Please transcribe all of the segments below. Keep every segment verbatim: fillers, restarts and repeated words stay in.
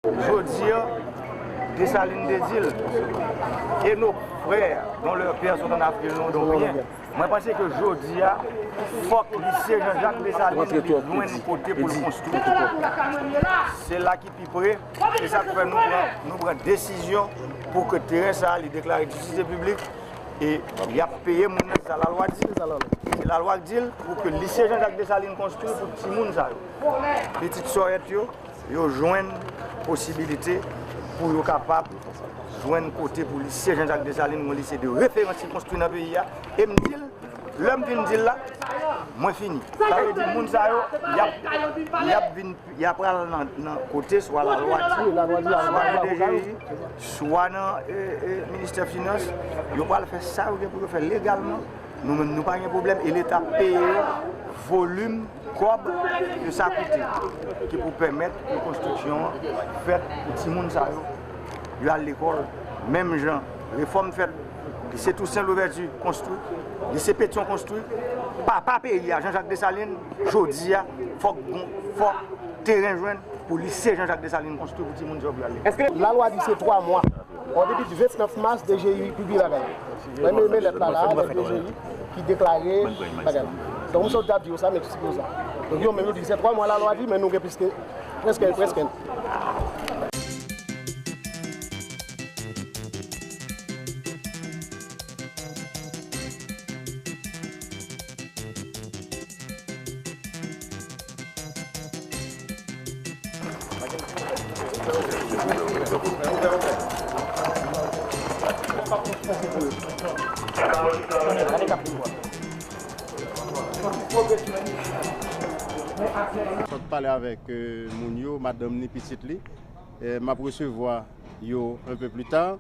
Jodi a, Desalin te di l, et nos frères dont leurs pères sont en Afrique, ils n'ont rien. Mwen panse ke jodi a, fòk lise Jean Jacques Desalin li jwenn kote pou l konstwi. Se la ki pi pre, se sa k fè nou pran, nou pran desizyon pou ke teren sa a li deklare ditilite piblik e y ap peye moun nan, se sa lalwa di. Se lalwa k di l pou ke lise Jean Jacques Desalin konstwi pou timoun sa yo. Pitit sòrèt yo, yo jwenn posibilite pou yo kapab jwenn kote pou lise Jean Jacques Desalin, yon lise de referans ki konstwi nan peyi a. E m di l, lè m fin di l la, mwen fini. Sa vle di moun sa yo, y ap, y ap vin, y ap pral nan, nan kote swa lalwa di, swa nan D G I, swa nan e, e, ministè finans, yo pral fè sa yo gen pou yo fè legalman. Nou menm, nou pa gen pwoblèm e Leta peye yo volim kòb ke sa koute, ki pou pèmèt ke konstriksyon an fèt pou timoun sa yo, yo al lekòl, menm jan refòm fèt, lise Toussaint Louverture konstwi, lise Pétion konstwi, papa peyi a, Jean Jacques Desalin, jodi a, fòk gon, fòk teren jwenn pou lise Jean Jacques Desalin konstwi pou timoun sa yo pou yo al lekòl. Èske lalwa di se twa mwa? Ò, depi vennèf mas, D G I pibliye bagay. Mwen menm lèt la la, lèt D G I ki deklare bagay la. Donk, m sot ap di yo sa, m eksplike yo sa. Donk, yo menm yo di se twa mwa lalwa di, men nou gen plis ke, prèske, prèske. Sot pale avèk, euh, moun yo, madanm ni pitit li. Eh, m ap resevwa yo un peu plus tard.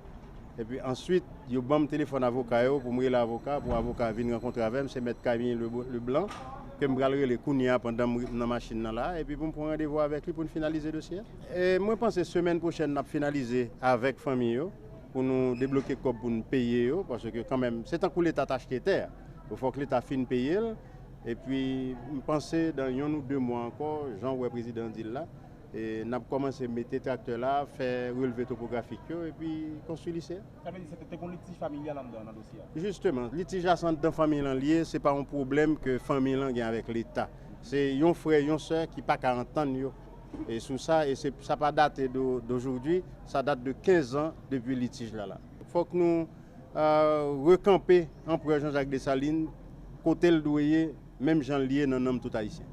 Epi answit, yo ban m telefòn avoka yo pou m rele avoka, pou avoka vin rankontre avè m. Se mèt Camille Le-, Leblanc, ke m pral rele kounye a pandan m nan machin nan la, epi pou m pran randevou avèk li pou n finalize dosye a. E mwen panse semèn pwochèn n ap finalize avèk fanmi yo, pou nou debloke kòb pou n peye yo, paske kanmenm, se tankou Leta t achte tè a. Fòk Leta fin peye l, epi m panse dan yonn ou de mwa ankò, jan w wè prezidan an di l la, e n ap kòmanse mete traktè la, fè relve topografik yo, epi konstwi lise a. Sa vle di se te, te gon litij familyal anndan nan dosye a? Jisteman, litij la se anndan fanmi lan l ye, se pa yon pwoblèm ke fanmi lan gen avèk Leta. Se yon frè, yon sè ki pa ka antann yo, e sou sa, e se, sa pa date de, d'aujourd'hui, sa date de quinze ans depi litij la la. Fòk nou, euh, rekanpe Anperè Jean Jacques Dessalines, kote l dwe ye, menm jan l ye nan nanm tout Ayisyen.